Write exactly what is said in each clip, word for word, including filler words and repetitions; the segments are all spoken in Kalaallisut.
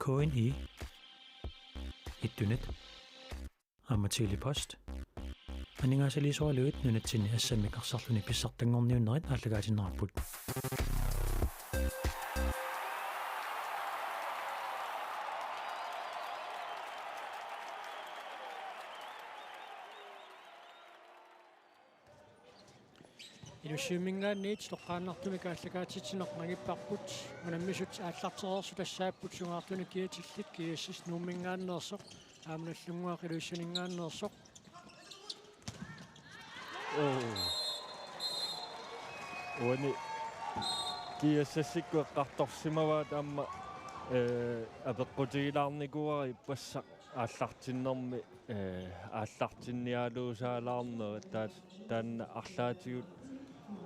K N I, Ittunet, aamma Tele-Post. Aningaasaliisoraluit nunatsinni assammik arsarluni pissartanngorniunnerit aallakaatinneqarput. Inussivimminngaanniit toqqaannartumik aallakaatitsineq nangipparput, unammisut aallartereersut tassaapput sungaartunik kiatillit, G S S Nuumminngaanneersoq, aamma Nagdlunguaq Ilulissaninngaanneersoq. Oo. Uani G S S-ikkut eqqartorsimavaat aamma, ee, apeqqutigilaarnikuuara ippassaq aallartinnermi, ee, aallartinnialuusaalaarnerit taa-, taanna arlaatigut,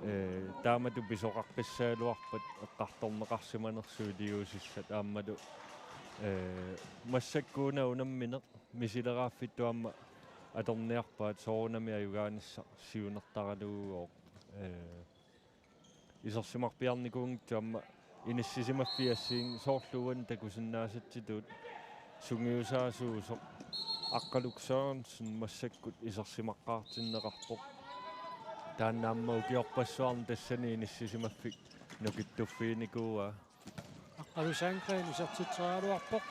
ee, taamatut pisoqaqqissagaluarpat eqqartorneqarsimanersut iliuusissat aammalu, ee, massakkuuna unammineq misileraaffittuarmi atorniarpaat soorunami ajugaanissaq siunertaraluugooq, ee, isersimarpiarnikuunngitsoq aamma inissisimaffiit assigiinngitsut soorlu uani takusinnaasatsitut sungiusaasuusoq Aqqaluk Sørensen massakkut isersimaqqaartinneqarpoq. Taanna aamma ukiorpassuarni tassani inissisimaffik nukittuffiginikuuaa. Aqqaluk Sandgreen isertitseriaraluarpoq.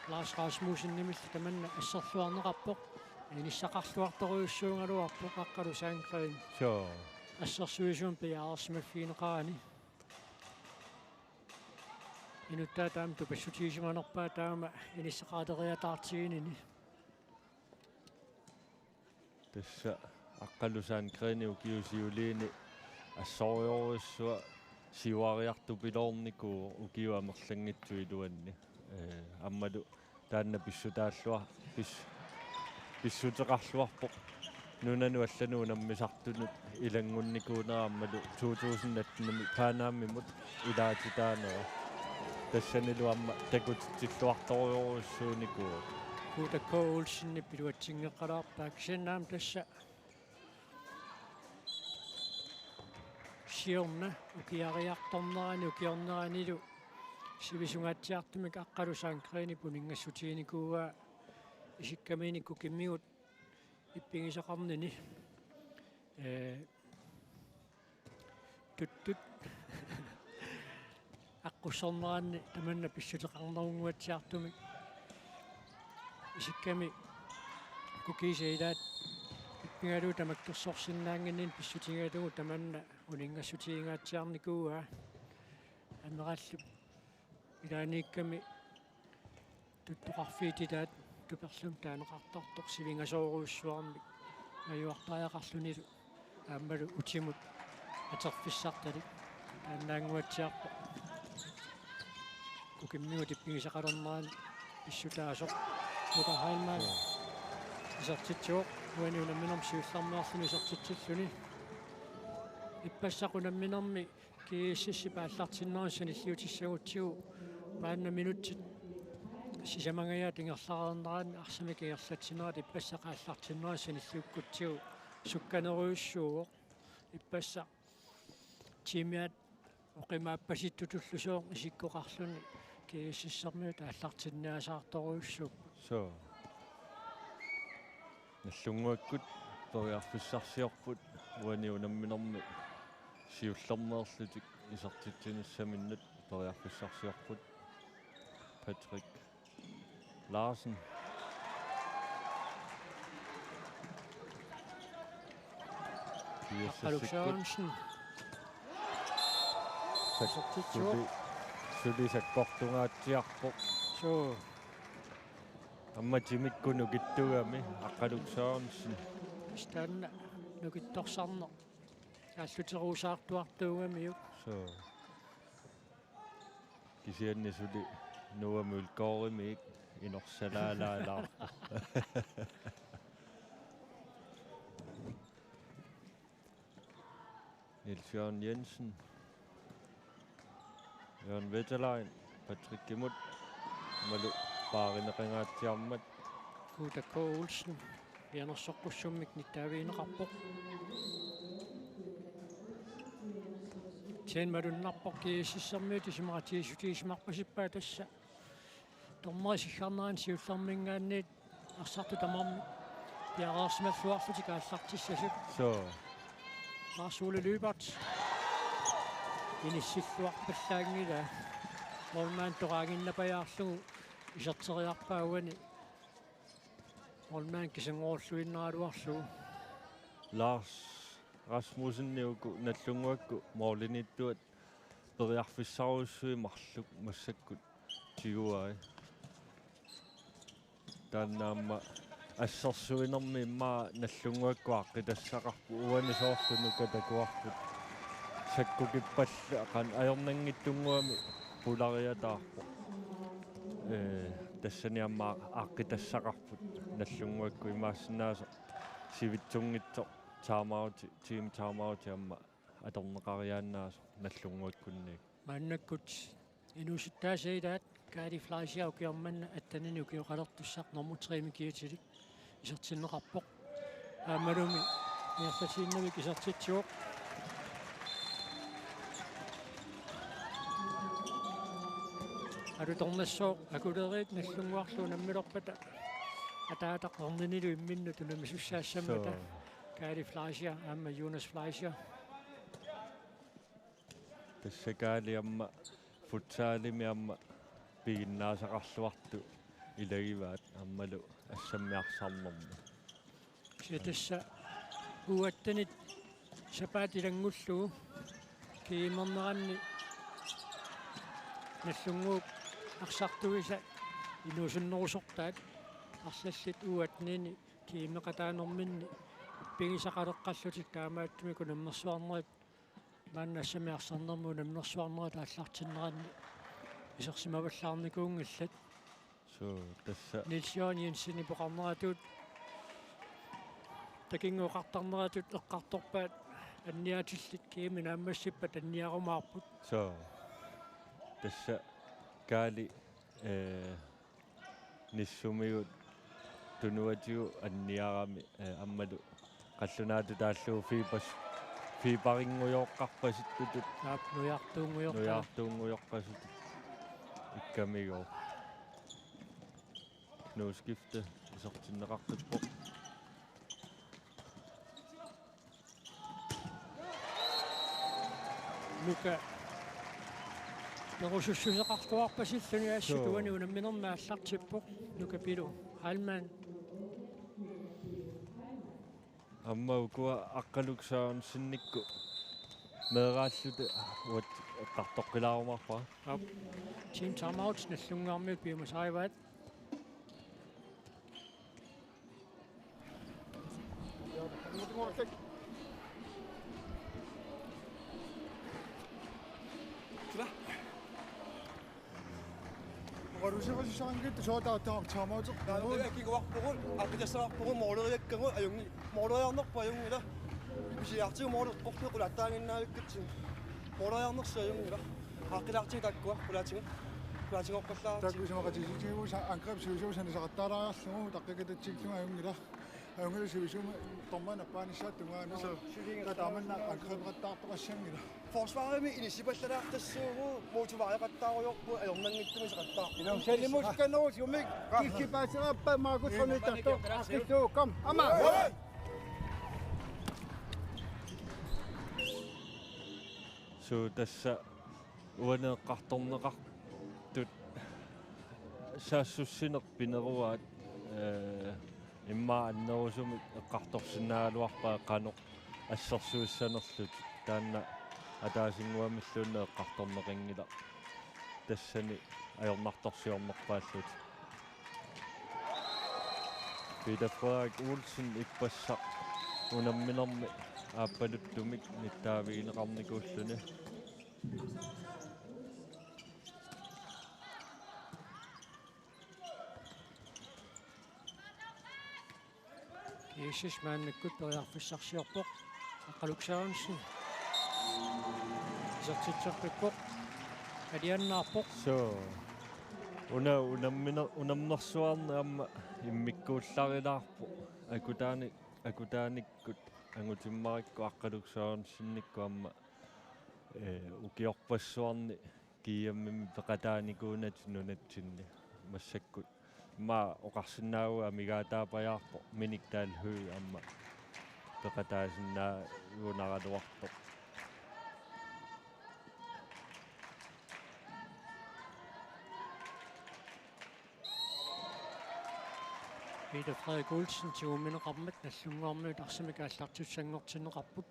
Lars Rasmussenimillu tamanna asserluarneqarpoq. Inissaqarluartorujussuugaluarpoq Aqqaluk Sandgreen. Suu. Assersuisumik piareersimaffigineqarani. Inuttaa taama tupassutigisimanerpaat taama inissaqaateriataartiginini. Tassa Aqqaluk Sandgreenip ukiup siuliini assorujussuaq siuariartupiloornikuuvoq ukiut amerlanngitsut iluanni. Ee, aammalu taanna pissutaalluar-, pis-, pissuteqarluarpoq nunanut allanut unammisartunut ilanngunnikuunera aammalu to tusind atten-imi Panamimut ilaatitaanera. Tassanilu aamma takutitsilluartorujussuunikuuvoq. Kuuta K. Olsenip iluatsinngeqqalaarpaa kisianni aamma tassa siorna ukiariartornerani ukiorneranilu sivisungaatsiartumik Aqqaluk Sandgreenip uninngassutiginikuuaa isikkaminik kukimmigut ippigisaqarnini. Ee, tuttut aqqussorneranni tamanna pissuteqarnerunnguatsiartumik isikkami kukiisa ilaat ippigalugu tamakkersorsinnaannginninni pissutigalugu tamanna uninngassutigingaatsiarnikuuaa. Anerallu ilaaniikkami tuttoqarfiit ilaat tuperlumi taaneqartartoq sivingasoorujussuarmik majuartariaqarlunilu aammalu utimut atorfissartalik taannaannguatsiarpoq. Kukimmigut ippigisaqalernerani pissutaasoq Luka Heilmann isertitsivoq uani unamminermi siullermeerluni isertitsilluni. Ippassaq unamminermi G S S-ip aallartinnerani sanilliutissagutsigu maanna minutsit sisamangajaat ingerlareernerani arsamik ingerlatsinerat ippassaq aallartinnerani sanilliukkutsigu sukkanerujussuuvoq. Ippassaq tiimiat oqimaappasittutullusooq isikkoqarluni G S S-ermiut aallartinniasaartorujussuupput. Suu. Nagdlunguakkut periarfissarsiorput uani unamminermi siullermeerlutik isertitsinissaminnut periarfissarsiorput Patrick Larsen. Aqqaluk Sørensen. Sak-, suli, suli sakkortungaatsiarpoq. Suu. Aamma timikkut nukittugami Aqqaluk Sørensen. Taanna nukittorsarneq aalluteruusaartuartuugamiuk. Suu. Kisianni suli Noah Mølgaardimik inorsalaalaalaa. Niels Jørgen Jensen. Jørgen Wetterlein, Patrickimut. Malu paarineqangaatsiarmat. Kuuta K. Olsen. Pianersoqqussummik nittaavigineqarpoq. Kisianni malunnarpoq G S S-ermiut isumaqatigiissutigisimarpasippaat tassa. Dommeri siggarnerani siullermiingaanniit arsartut tamarmik piareersimalluarlutik aallartissasut. Suu. Lars Ole Lyberth. Inissilluarpallaanngilaq. Målmand toqaannginnapajaarlugu iserteriarpaa uani. Målmand kisanngoruulluinnaraluarlugu. Lars Rasmussen uku Nagdlunguakkut målimiittuat periarfissarujussuit marluk massakkut tiguai. Taanna aamma assersuinermi immaqa Nagdlunguakkut aaqqitassaqarput uani soorlu Nuka takuarput. Sakkukippallu qanoq ajornanngitsunnguamik pulariataarpoq. Ee, tassani aamma aaqqitassaqarput Nagdlunguakkut imaassinnaasoq sivitsunngitsoq timeout, team timeout aamma atorneqariaannaasoq Nagdlunguakkunniit. Maannakkut inuusuttaasa ilaat Kaali Fleischer ukioq manna attenini ukioqalertussaq nummer tre-mi kiatilik isertinneqarpoq. Aammalumi niortatiinnavik isertitsivoq. Alutornassooq Akuleriit Nagdlunguarlu unammilerpata ataataq erninilu imminnut unammisussaassammata. Suu. Kaali Fleischer aamma Jonas Fleischer. Tassa Kaali aamma futsalimi aamma piginnaasaqarluartut ilagivaat aammalu assammiarsarnermi. Kisianni tassa U attenit sapaat ilanngullugu kiimerneranni Nagdlunguup arsartuisa inuusunnerusortaat arlallit U attenini kiimeqataanerminni pigisaqaleqqallutik taamaattumik unammersuarnerit maanna assammiarsarnermi unammersuarnerat aallartinneranni isersimavallaarnikuunngillat. Suu, tassa. Niels Jørgen Jensenip oqarneratut takinngoqartarneratut eqqartorpaat anniaatillit kiimik naammassippat anniarumaarput. Suu. Tassa Kaali, ee, nissumigut tunuatigut anniarami, ee, aammalu qallunaatut taallugu fiipas-, fiiparinngujoqqarpasittutut. Aap, nujartuunngujoqqaa-. Nujartuunngujoqqasutut. Ikkamigooq. Nuuskifte isertinneqaqqippoq. Nuka perusussuseqartuarpasilluni assut. Suu. Uani unamminermi aallartippoq Nuka Pilu Heilmann. Aamma ukua Aqqaluk Sørensenikkut meeraalluta uagut eqqartoqqilaarumaarpara. Aap. Team timeout Nagdlunguarmiut piumasarivaat. Oqaluuserisassaanngilaq soorlu taava timeout. Taava kikuarpugut, aaqqitassaqarpugut, mooleriakkagut, ajunngilaq. Mooleriarnerput ajunngilaq. Pisiartigu mooli eqqorlugu qulaattaaginnaavikkatsinni. Mooleriarnersi ajunngilaq. Aaqqilaartigu taakkua, qulaatigut. Qulaatigooqqallaartigu. Taakku isumaqatigiissutigigut angrebet sivisuumik saneqattaalaariarlugu, utaqqikatatsikkuma ajunngilaq. Ajunngilaq sivisuumik dommeri nappaanissaata tungaanut. Suu. Taava taamanna angrebeqattaartoqassanngilaq. Forsvarimi inissipallalaartassuugut, motiveqattaarujoorpugut, ajornanngitsumik iseqattaarpugut. Ila, selvimuskannerusiumik, kissipaaserappa Markus Rønne Tarto, Aqqissuup, kom, aamma! Suu, tassa uani eqqartorneqartut saassussineq pineruaat, ee, immaqa annerusumik eqqartorsinnaagaluarpaat qanoq assersuissanerlutik. Taanna ataasinnguamilluunniit eqqartorneqanngilaq. Tassani ajornartorsiornerpaallutik. Peter Frederik Olsen ippassaq unamminermi aappaluttumik nittaavigineqarnikuulluni. G S S maannakkut periarfissarsiorpoq. Aqqaluk Sørensen. Isertitseqqippoq. Aliannaarpoq. Suu. Una unammine-, unammersuarneq aamma immikkuullarilaarpoq. Akutaani-, akutaanikkut angutimmarakku Aqqaluk Sørensenikkut aamma, ee, ukiorpassuarni G M-imi peqataanikuunatik nunatsinni. massakkut. Immaqa oqarsinnaavugut amigaataapajaarpoq Minik Dahl Høegh aamma peqataasinnaagunaraluartoq. Peter Frederik Olsen tigummineqarmat Nagdlunguarmiut arsamik aallartissanngortinneqarput.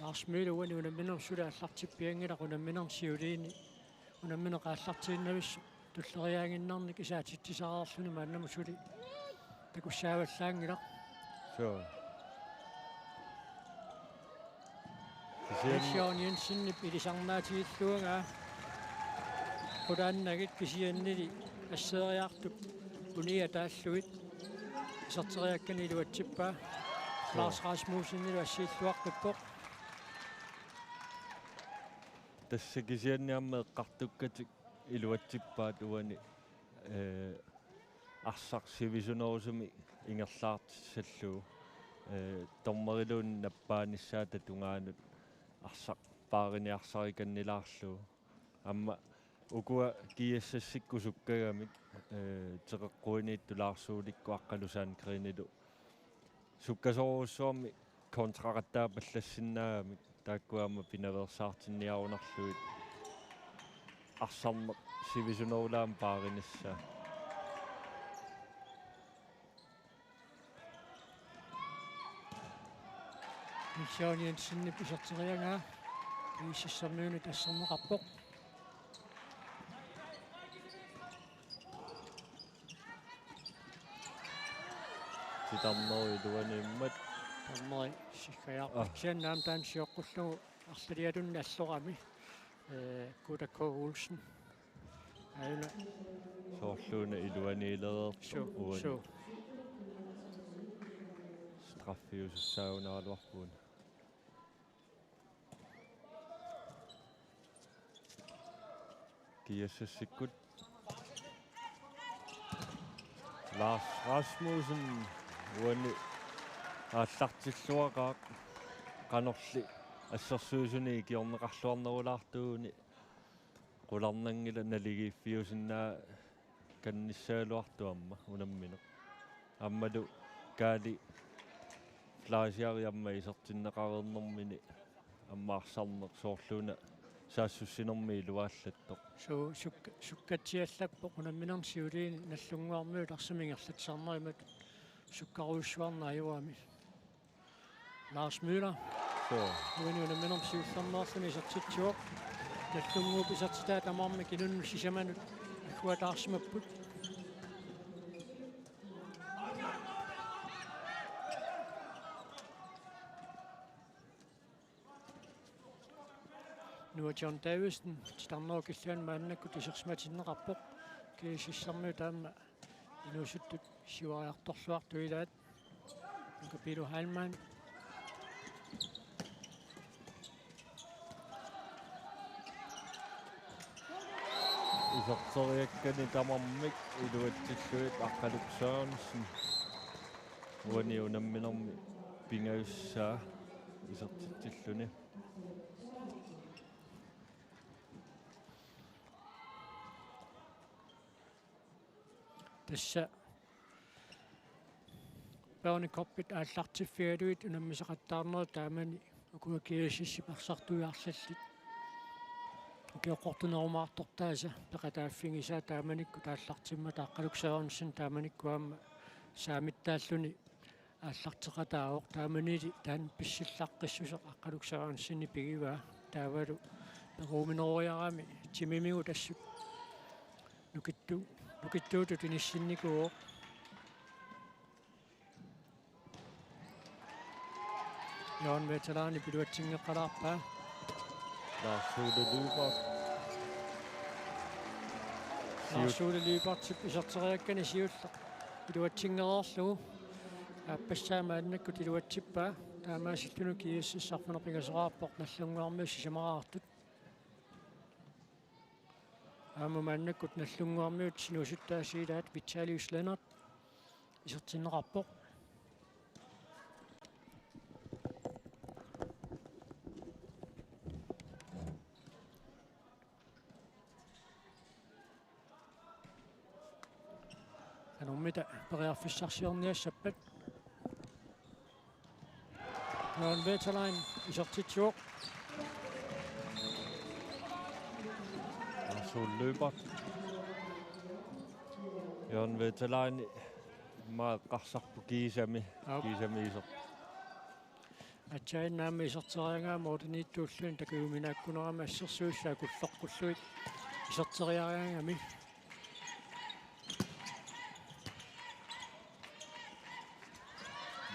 Lars Møller uani unamminermi suli aallartippianngilaq unamminermi siuliini. Unammineq aallartiinnavissoq tulleriiaannginnernik isaatitsisariarluni maannamut suli takussaavallaanngilaq. Suu. Kisianni Christian Jensenip ilisarnaatigilluagaa qulaannagit kisiannili asseeriartup unia taallugit iserteriakkani iluatsippaa. Suu. Lars Rasmussenilu assiilluaqqippoq. Tassa kisianni aamma eqqartukkatik iluatsippaat uani, ee, arsaq sivisunerusumik ingerlaartissallugu, ee, dommeriluunniit nappaanissaata tungaanut arsaq paariniarsarikannilaarlugu. Aamma ukua GSS-ikkut sukkagamik, ee, teqeqquiniittut Lars Olekkup Aqqalu Sandgrenilu sukkasoorujussuarmik kontraqattaapallassinnaagami, taakkua aamma pinaveersaartinniarunarlugit arsarneq sivisunerulaamik paarinissaa. Christian Jensenip iserteriagaa GSS-ermiunit asserneqarpoq. Titarnerup iluaniimmat. Titarneri siggajaarput. Ah. Kisianni aamma taanna sioqqullugu arlaliatunni allorami, ee, Kuuta K. Olsen. Aajuna. Soorluuna iluaniilereersoq. Suu, uani. Suu. Straffiusussaagaluarpugut. GSS-ikkut. Lars Rasmussen uani aallartilluaqaaq, qanorli assersuisuni ikiorneqarluarnerulaartuuguni qularnanngilaq, naligiiffiusinnaa- kannissagaluartoq aamma unammineq. Aammalu Kaali Fleischer aamma isertinneqareernermini aamma arsarneq soorluuna saassussinermi iluaallattoq. Suu, suk-, sukkatsiallappoq unamminermi siuliini Nagdlunguarmiut arsamik ingerlatsisarneq imatut sukkarujussuarneq ajugami. Lars Møller. Suu. Uani unamminermi siullermeerluni isertitsivoq. Nagdlunguup isertitaa tamarmik inunnut sisamanut agguataarsimapput. Noah John Davidsen, titarnerup killiani maannakkut isersimatinneqarpoq. GSS-ermiut taama inuusuttut siuariartorluartut ilaat. Nuka Pilu Heilmann. Iserteriakkani tamarmik iluatsillugit Aqqaluk Sørensen uani unamminermi pingajussaa isertitsilluni. Tassa Børnecuppit aallartiffigalugit unammisaqattaarnerit taamani ukua GSS-ip arsartuiarlallit ukioqqortunerumaartortaasa peqataaffigisaa taamanikkut aallartimmata. Aqqaluk Sørensen taamanikkut aamma saamittaalluni aallarteqataavoq, taamanili taanna pissillaqqissuseq Aqqaluk Sørensenip pigivaa, taavalu peruumineroriarami timimigut assut nukittu-, nukittuutut inissinnikuuvoq. Jørgen Veteranip iluatsinngeqqalaarpaa. Lars Ole Lyberth. Lars Ole Lyberthip iserteriakkani siulleq iluatsinngereerlugu. Aappassaa maannakkut iluatsippaa. Taamaasilluni GSS-ip arfineq-pingasoraarpoq Nagdlunguarmiut sisamaraartut. Aamma maannakkut Nagdlunguarmiut sinuusuttaasa ilaat Vitalius Lennert isertinneqarpoq. Mida periarfissarsiorniassappat. Jørgen Vesterlein isertitsivoq. Lars Ole Løber. Jørgen Vesterlein, immaqa eqqarsarpoq kiisami. Aap. Kiisami iserpoq. Aatsaannguaq aamma iserteriaraangami målimiittuulluni takujuminaakkunerami assersuissaat kulloqqullugit iserteriaraangami.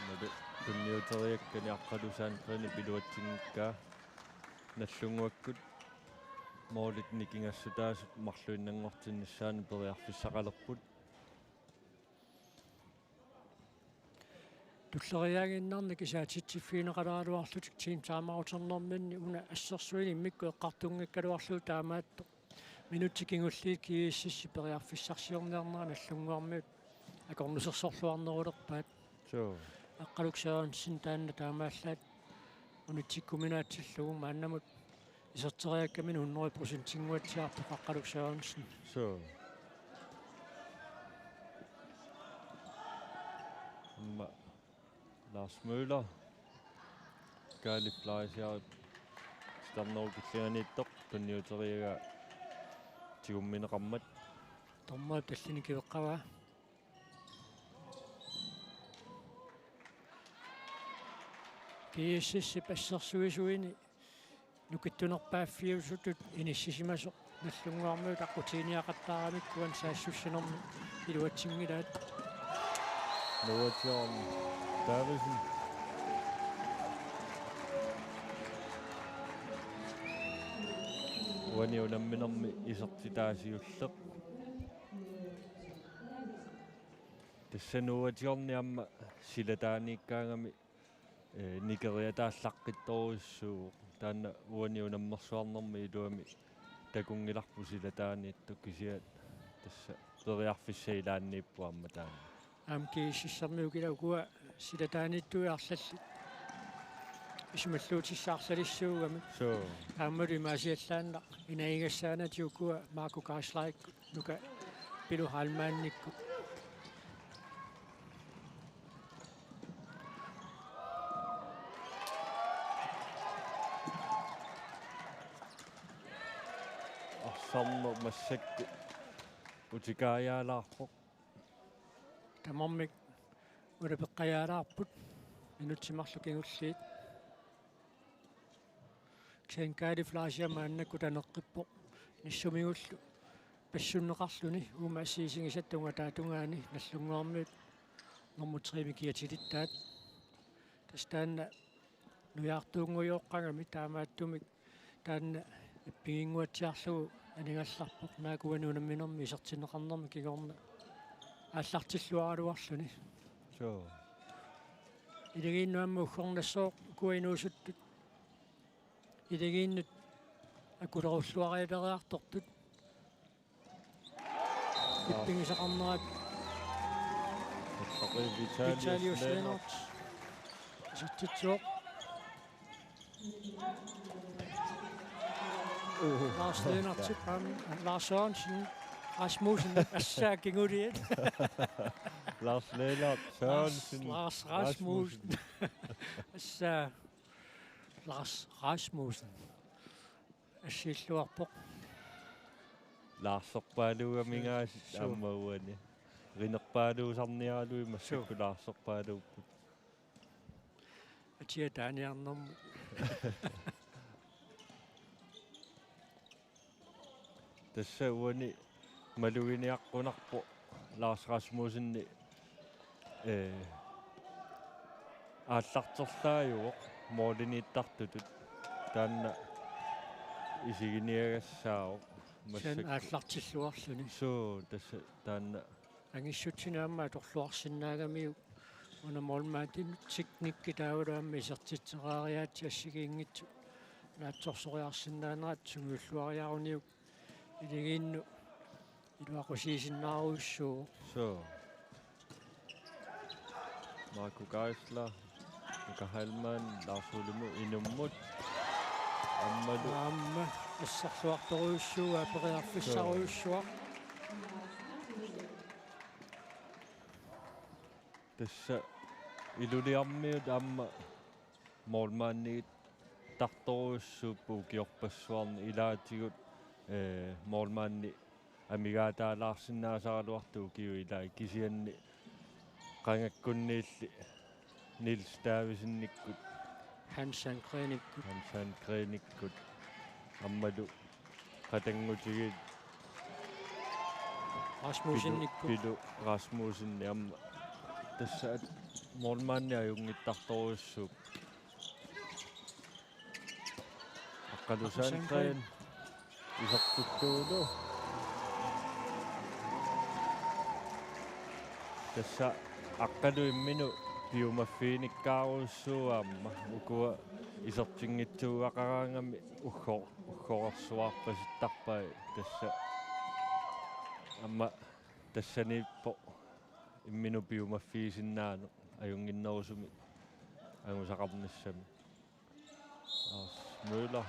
Nali tunniuteriakkani Aqqalusaanni iluatsinngikkaa Nagdlunguakkut målit nikingassutaasut marluinnanngortinnissaannik periarfissaqalerput. Tulleriiaaginnarnik isaatitsiffigineqaleraluarlutik team timeouternerminni una assersuineq immikkut eqqartunngikkaluarlugu taamaattoq. Minutsit kingulliit GSS periarfissarsiorniarnera Nagdlunguarmiut akornusersorluarnerulerpaat. Suu. Aqqaluk Sørensen taanna taamaallaat unitsikkuminaatsillugu maannamut iserteriakkaminik hundrede procentinnguatsiarpoq Aqqaluk Sørensen. Suu. Aamma Lars Møller. Kaali Fleischer. Titarnerup killinganiittoq tunniuteriaraa tigummineqarmat. Dommerip tallimat kiveqqavaa. GSS-ip assersuisuini nukittunerpaaffiusutut inissisimasoq Nagdlunguarmiut aqqutiginiaqattaaramikku uani saassussinermi iluatsinngilaat. Noah John Davidsen. Uani unamminermi isertitaasiulleq. Tassa Noah John aamma silataaniikkaangami, eh, nikeriataallaqqittorujussuuvoq. Taanna uani unammersuarnermi iluamik takunngilarput silataaniittoq kisianni tassa periarfissaq ilaanniippoq aamma taanna. Aamma GSS-ermiut kila ukua silataaniittut arlallit isumalluutissaq arlalissuugamik. Suu. Aammalu imaasiallaannaq inagigassaanatik ukua Marco Kaaslaikkut, Nuka Pilu Heilmannikkut. Arsarneq massakkut utikaajaalaarpoq. Tamarmik ulapeqqajaalaarput minutsit marluk kingulliit. Kisianni Kaali Fleischer maannakkut taneqqippoq. Nissumigullu passunneqarluni uuma assigiinngisattunga taatungaani Nagdlunguarmiut nummer tre-mik kiatilittaat. Tassa taanna nujaartuunngujooqqagami taamaattumik taanna ippiginnguatsiarlugu aningallarpoq naak uani unamminermi isertinneqarnermi kingorna aallartilluaraluarluni. Suu. Ilagiinnut aamma uggornassooq ukua inuusuttut. Ilagiinnut akulerulluarialeriartortut. Ippigisaqarnerat. Vitalius Lennert. Isertitsivoq. Lars Lennert, Lars Sørensen, Rasmussen, assaa kinguliat. Lars Lennert, Sørensen, Lars, Lars Rasmussen. Assaa, Lars Rasmussen. Assiilluarpoq. Laarserpaaluugamigaasi. Suu. Aamma uani. Rinerpaaluusarniaraluit massakkut. Suu. Laarserpaaluupput. Atia taaniarnermut. Tassa uani maluginiaqqunarpoq Lars Rasmussenip, eh, aallarterlaajuvoq målimiittartutut. Taanna isiginiagassaavoq. Kisianni massakkut aallartilluarluni. Suu, tassa taanna. Angissutsinik aamma atorluarsinnaagamiuk una målmandinut teknikki taavalu aamma isertitseriaatsit assigiinngitsut naatsorsoriarsinnaanerat sungiulluariaruniuk ilagiinnut iluaqusiisinnaarujussuuvoq. Suu. Marco Geisler, Nuka Heilmann, Lars Ole Møller inummut. Aammalu. Aamma asserluartorujussuuvoq, periarfissarujussuaq. Tassa Ilulissarmiut aamma målmandittartorujussuupput ukiorpassuarni, ilaatigut, eh, målmandi amigaataalaarsinnaasaraluartoq ukiup ilai, kisianni qangakkunniilli Niels Davidsenikkut, Hans Sandgrenikkut, Hans Sandgrenikkut aammalu qatanngutigiit Rasmussenikkut. Pilu, Pilu Rasmussen aamma. Tassa målmandi ajunngittartorujussuupput. Aqqalu Aqqalu Sandgreen. Sandgreen. Isertittuulu. Tassa Aqqalu imminut piumaffiginikkaarujussuuvoq aamma. Ukua isertinngitsuugaqaraangamik uggo-, uggorsuarpasittarpai tassa. Aamma tassaniippoq imminut piumaffigisinnaanut ajunnginnerusumik angusaqarnissami. Lars Møller.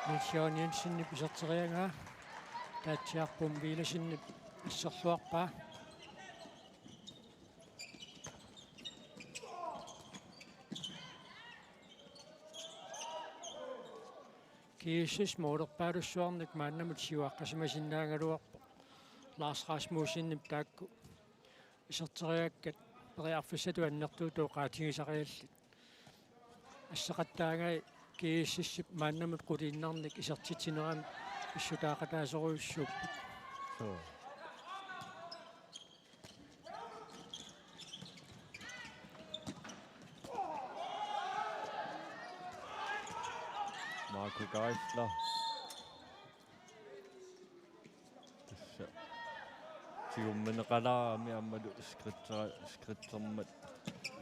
Niels Jørgen Jensenip iserteriaraa. Taatsiarput Villasenip asserluarpaa. GSS-ip målerpaalussuarnik maannamut siuaqqasimasinnaagaluarpoq. Lars Rasmussenip taakku iserteriakkat periarfissatut annertuutut oqaatigisariallit. Assaqattaagai GSS-ip maannamut quliinnarnik isertitsinerani pissutaaqataasorujussuupput. Suu. Marco Geisler. Tassa tigummineqalaarami aammalu skridter-, skridtermat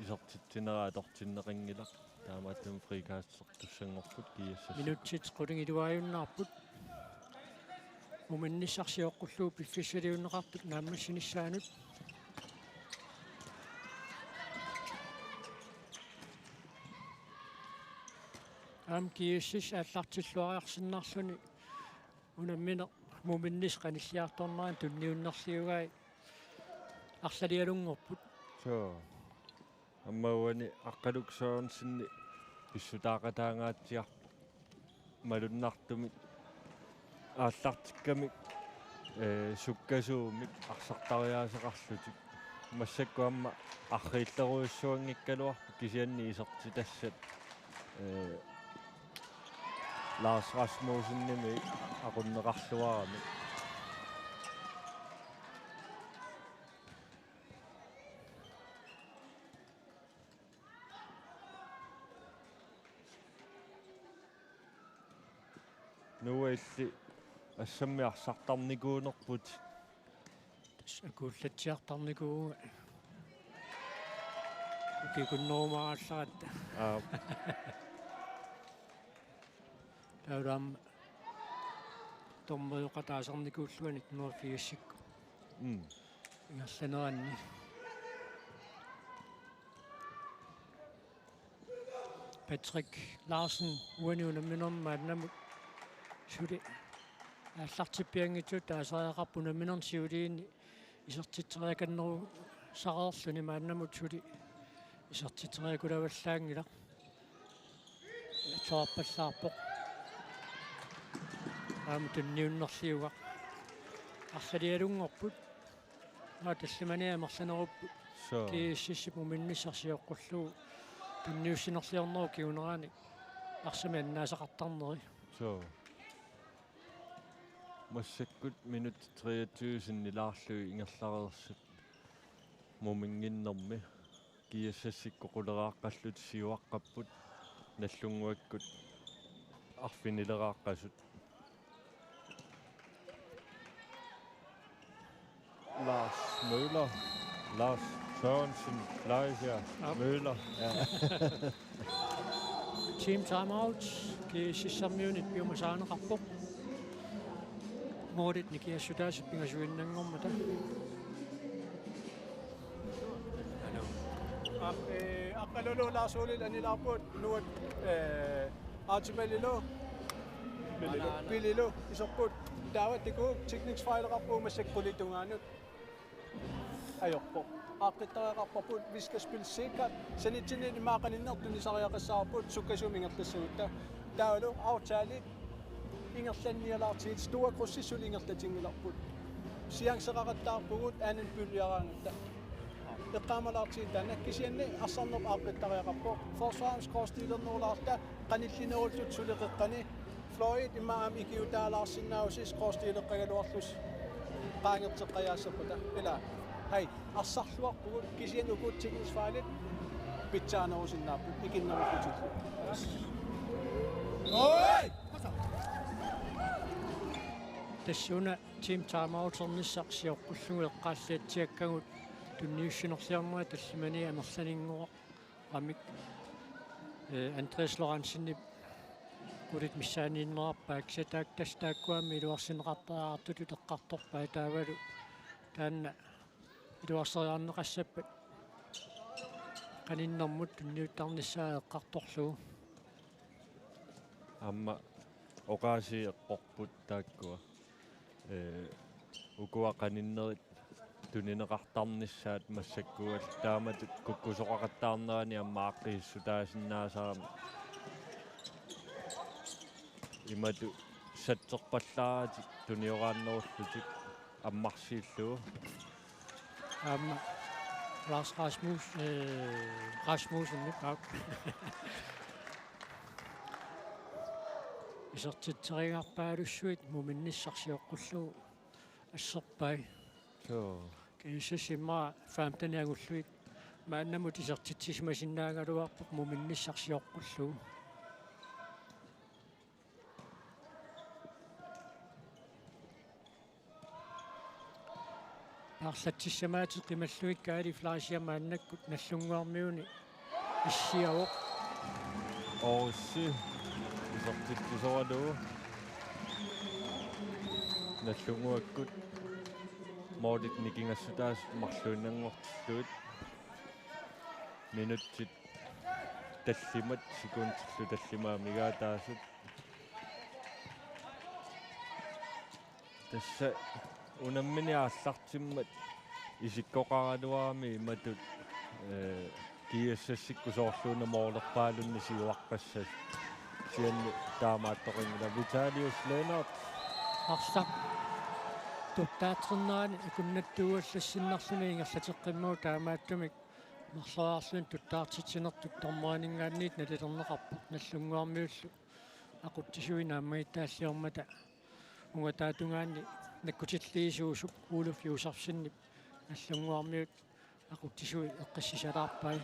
isertitsinera atortinneqanngilaq. Taamaattumik frikastertussanngorput GSS. Minutsit qulingiluaajunnaarput. Muminnissaq sioqqullugu piffissaliunneqartut naammassinissaanut. Aamma GSS aallartilluariarsinnarluni unammineq muminnissaq qanilliartornerani tunniunnerliugai arlalialunngorput. Suu. Aamma uani Aqqaluk Sørensen pissutaaqataangaatsiarpoq malunnartumik aallartikkamik, eh, sukkasuumik arsartariaaseqarlutik. Massakkut aamma arriillerujussuanngikkaluarpoq kisianni isertitassat, eh, Lars Rasmussenimit aqunneqarluaramik. Nuuilli assammik arsartarnikuunerput. Tassa akuullatsiartarnikuuvunga. Ukikunnerumaaraallaratta. Aap. Taavalu aamma dommerioqataasernikkulluanik nitten hundrede og firsikkut. Mm. Ingerlaneranni. Patrick Larsen uani unamminermi maannamut suli aallartippianngitsutut taasariaqarpoq unamminermi siuliini isertitseriakannerusareerluni maannamut suli isertitseriakulavallaanngilaq. Atsuarpallaarpoq. Aamma tunniunnerliugaq. Arlalialunngorput. Aa, tallimaniit amerlanerupput. Suu. GSS-ip muminnissaq sioqqullugu tunniussinerliornerup kinguneranik arsamik annaasaqartarneri. Suu. Massakkut minutsit treogtyve sinnilaarlugit ingerlareersut muminnginnermi. GSS-ikkut quleraaqqallutik siuaqqapput, Nagdlunguakkut arfinileraaqqasut. Lars Møller, Lars Sørensen, Leisia, aap, Møller. Ja. Team timeout, GSS-ermiunit piumasaaneqarpoq. Målit nikiassutaasut pingasuinnanngormata. Ee, Aqqalulu Lars Olil anilaarput nuat, ee, Aatimalilu Pililu iserput. Taava takuuk teknikfejleqarpoq massakkut qulit tungaanut. Ajorpoq. Aaqqittariaqarparput, vi skal spille sikkert. Sanitsinni immaqa qaninneq tunisariaqassavarput sukkasuumik ingerlassagutta. Taavalu aftale ingerlannialaartigit, Sture Krusip suli ingerlatinngilarput. Chanceqaqattaarpugut anden puljeraangatta. Eqqaamalaartigit taanna, kisianni arsarneq aaqqittariaqarpoq. Forsvarermi skråstilernerulaarta qanillinerulluta suli qeqqani. Fløjit immaqa aamma ikiutaalaarsinnaavusi skråstileqqagaluarlusi qaangerteqqajaassappata. Ila. Hej. Arsarluarpugut, kisianni uku teknikfejlit pitsaanerusinnaapput ikinnerullutillu. Oi! Tassuuna team timeouternissaq sioqqullugu eqqaalliatsiakkagut tunniussinerliarnerat tallimanik amerlanerunngorami, ee, Andreas Lorentzen qulit missaaniinnerarpaat, kisianni taak-, tassa taakkua aamma iluarsineqartariaqartutut eqqartorpaat taavalu taanna iluarseriarneqassappat qaninnermut tunniuttarnissaa eqqartorlugu. Aamma oqaasii eqqorput taakkua. Ee, ukua qaninnerit tunineqartarnissaat massakkuugallartoq taamatut kukkusoqaqattaarnerani aamma aaqqisissutaasinnaasarami. Imatut satserpallaaratik tunioraannerullutik ammarsiillugu. Aamma Lars Rasmus-, ee, Rasmussenip aap. Isertitseriarpaalussuit muminnissaq sioqqullugu asserpai. Suu. Kiisassimma femten angullugit maannamut isertitsisimasinnaagaluarpoq muminnissaq sioqqullugu. Paarlatsissamaatit qimallugit Kaali Fleischer maannakkut Nagdlunguarmiuni issiavoq. Orsi isertitsisoralugu. Nagdlunguakkut målit nikingassutaasut marluinnanngortillugit. Minutsit tallimat sekundillu tallimaat amigaataasut. Tassa unammineq aallartimmat isikkoqaraluarami imatut, ee, GSS-ikkut soorluuna målerpaalunnik siuaqqassasut. Kisianni taamaattoqanngilaq Vitalius Lennert. Arsaq tuttaatsernerani akunnattuuallassinnarluni ingerlateqqimmagu taamaattumik marloriarluni tuttaartitsinertut dommerinngaanniit nalilerneqarpoq Nagdlunguarmiullu aqutsisui naammagittaalliormata ungataatungaani nakkutilliisuusup Oluf Josefsenip Nagdlunguarmiut aqutsisui eqqissisalaarpai.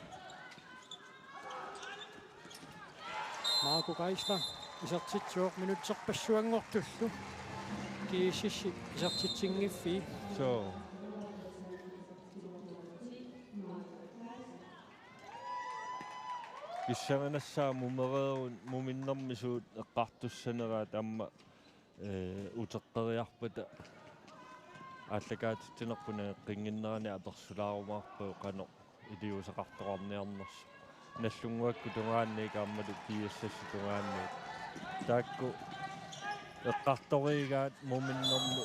Marco Geisler isertitsivoq minutserpassuanngortullu. GSS isertitsingiffi. Suu. Pissanganassaaq mumereeruni muminnermi suut eqqartussaneraat aamma, ee, uteqqeriarpata aallakaatitsinerput nangeqqinnginnerani apersulaarumaarpagut qanoq iliuuseqartoqarniarnersoq. Nagdlunguakkut tungaanniit aammalu GSS-ip tungaanniit. Taakku eqqartoriigaat muminnermi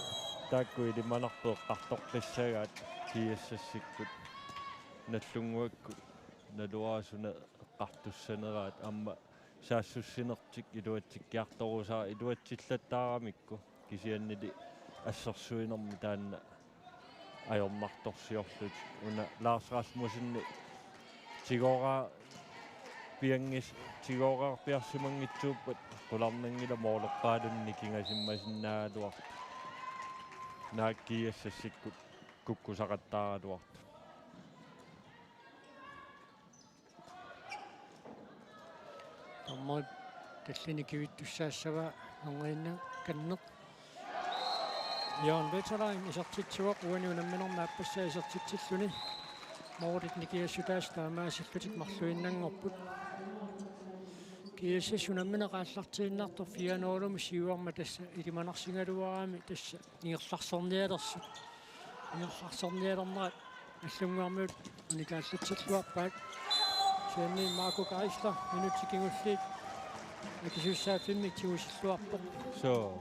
taakku ilimanarpoq eqqartoqqissagaat GSS-ikkut. Nagdlunguakkut naluara suna eqqartussaneraat aamma saassussinertik iluatsikkiartorusaat iluatsillattaaramikku kisiannili assersuinermi taanna ajornartorsiorlutik. Una Lars Rasmussenip tigooraa pianngis-, tigooraarpiarsimanngitsuuppat qularnanngilaq målerpaalunnik nikingasimmasinnaagaluartoq. Naak GSS-ikkut kukkusaqattaaraluartut. Dommerit tallimat kivittussaassavaat anguniakkanneq. Jørgen Wetterlein isertitsivoq uani unamminermi aappassaa isertitsilluni. Målit nikingassutaasut taamaasillutik marluinnanngorput. GSS unammineq aallartiinnartoq fire nul-imut siuarmat tassa ilimanarsigaluarami tassa ingerlarsernialersut. Ingerlarsernialernerat Nagdlunguarmiut unikaallatsilluarpaat. Kisianni Marco Geisler minutsit kingulliit akisussaaffimmik tigusilluarpoq. Suu.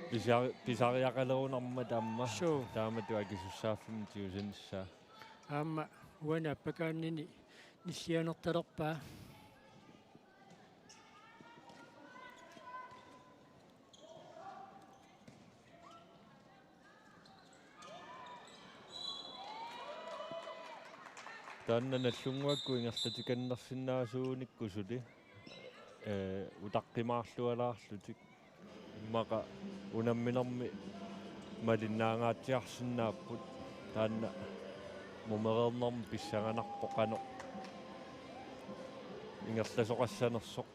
Pisar-, pisariaqalerunarmat aamma. Suu. Taamatut akisussaaffimmik tigusinissaa. Aamma uani appakaannini nillianertalerpaa. Taanna Nagdlunguakkut ingerlatikannersinnaasuunikku suli, ee, utaqqimaarlualaarlutik. Immaqa unamminermi malinnaangaatsiarsinnaapput, taanna mumereernermi pissanganarpoq qanoq ingerlasoqassanersoq.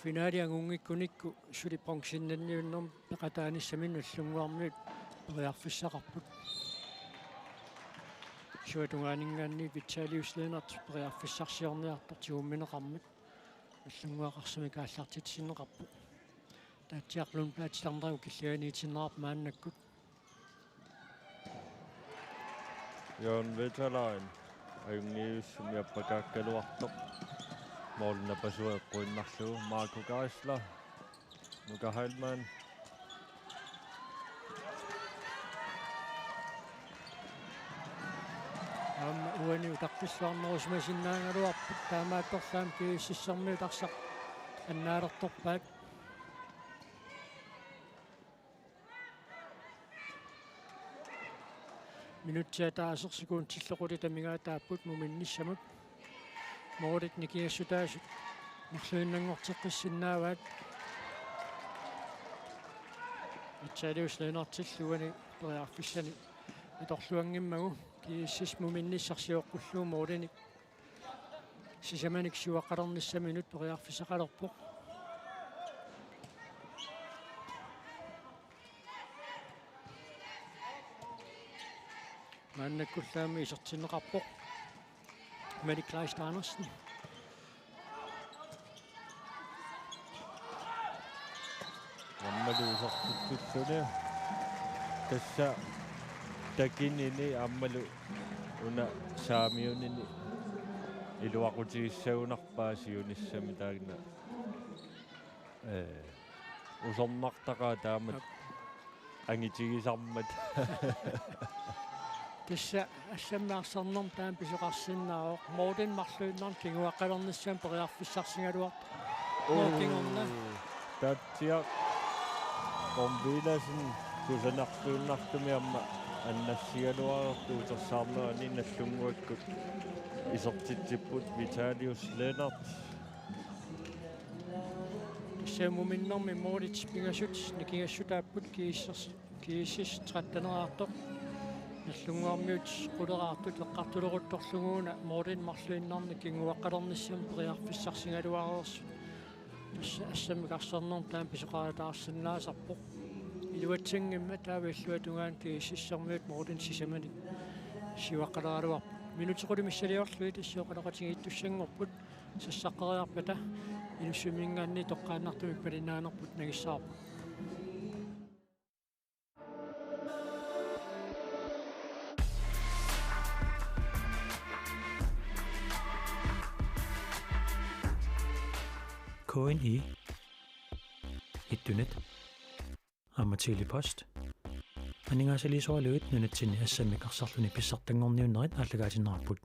Finali angunngikkunikku suli bronzennanniunnermi peqataanissaminnut Nagdlunguarmiut periarfissaqarput. Suatungaaninngaanniit Vitalius Lennert periarfissarsiorniartoq tigummineqarmat Nagdlunguaqarsamik aallartitsineqarpoq. Taatsiaq Lundblad titarnerup killianiitinneqarpoq maannakkut. Jørgen Veterlain ajunngivissumik appakaakkaluartoq. Målip napasua eqquinnarlugu Marco Geisler. Nuka Heilmann. Aamma uani utaqqilluarnerusimasinnaagaluarput, taamaattorli aamma GSS-ermiut arsaq annaalertorpaat. Minutsit ataaseq sekundillu qulit amigaataapput muminnissamut. Målit nikingassutaasut marluinnanngorteqqissinnaavaat. Vitalius Lennertillu uani periarfissani atorluanngimmagu GSS muminnissaq sioqqullugu målinik sisamanik siuaqqalernissaminut periarfissaqalerpoq. Maannakkullu aamma isertinneqarpoq Malik Kleist Andersen. Aammalu isertitsilluni. Tassa takinini aammalu una saamiunini iluaqutigissagunarpaa siunissami taanna. Ee, usornartaqaat taamatut. Ap- angitigisarmat. Tassa assammik arsarnermut taama pisoqarsinnaavoq. Målini marluinnarni kinguaqqalernissamut periarfissarsigaluartoq. Uu, kingorna. Taatsiaq Tom Villadsen kusanarluinnartumik aamma annassigaluartoq utersaarnerani Nagdlunguakkut isertitsipput Vitalius Lennert. Tassa muminnermi målit pingasut nikingassutaapput GSS, GSS tretten-eraartoq. Nagdlunguarmiut quleraartut eqqartuleruttorlugu una målini marluinnarni kinguaqqalernissamut periarfissarsigaluareersut. Tassa assammik arsarnermut taama pisoqarataarsinnaasarpoq. Iluatsinngimmat taava illuatungaani GSS-ermiut målini sisamanik siuaqqaleraluarput. Minutsit qulit missiliorlugit tassa oqaloqatigiittussanngorput. Sassaqqeriarpata inussivimminngaanniit toqqaannartumik palinnaanerput nangissavarput. K N I, Internet, aamma Tele-Post. Aningaasaliisoraluit nunatsinni assammik arsarluni pissartanngorniunnerit aallakaatinnarput.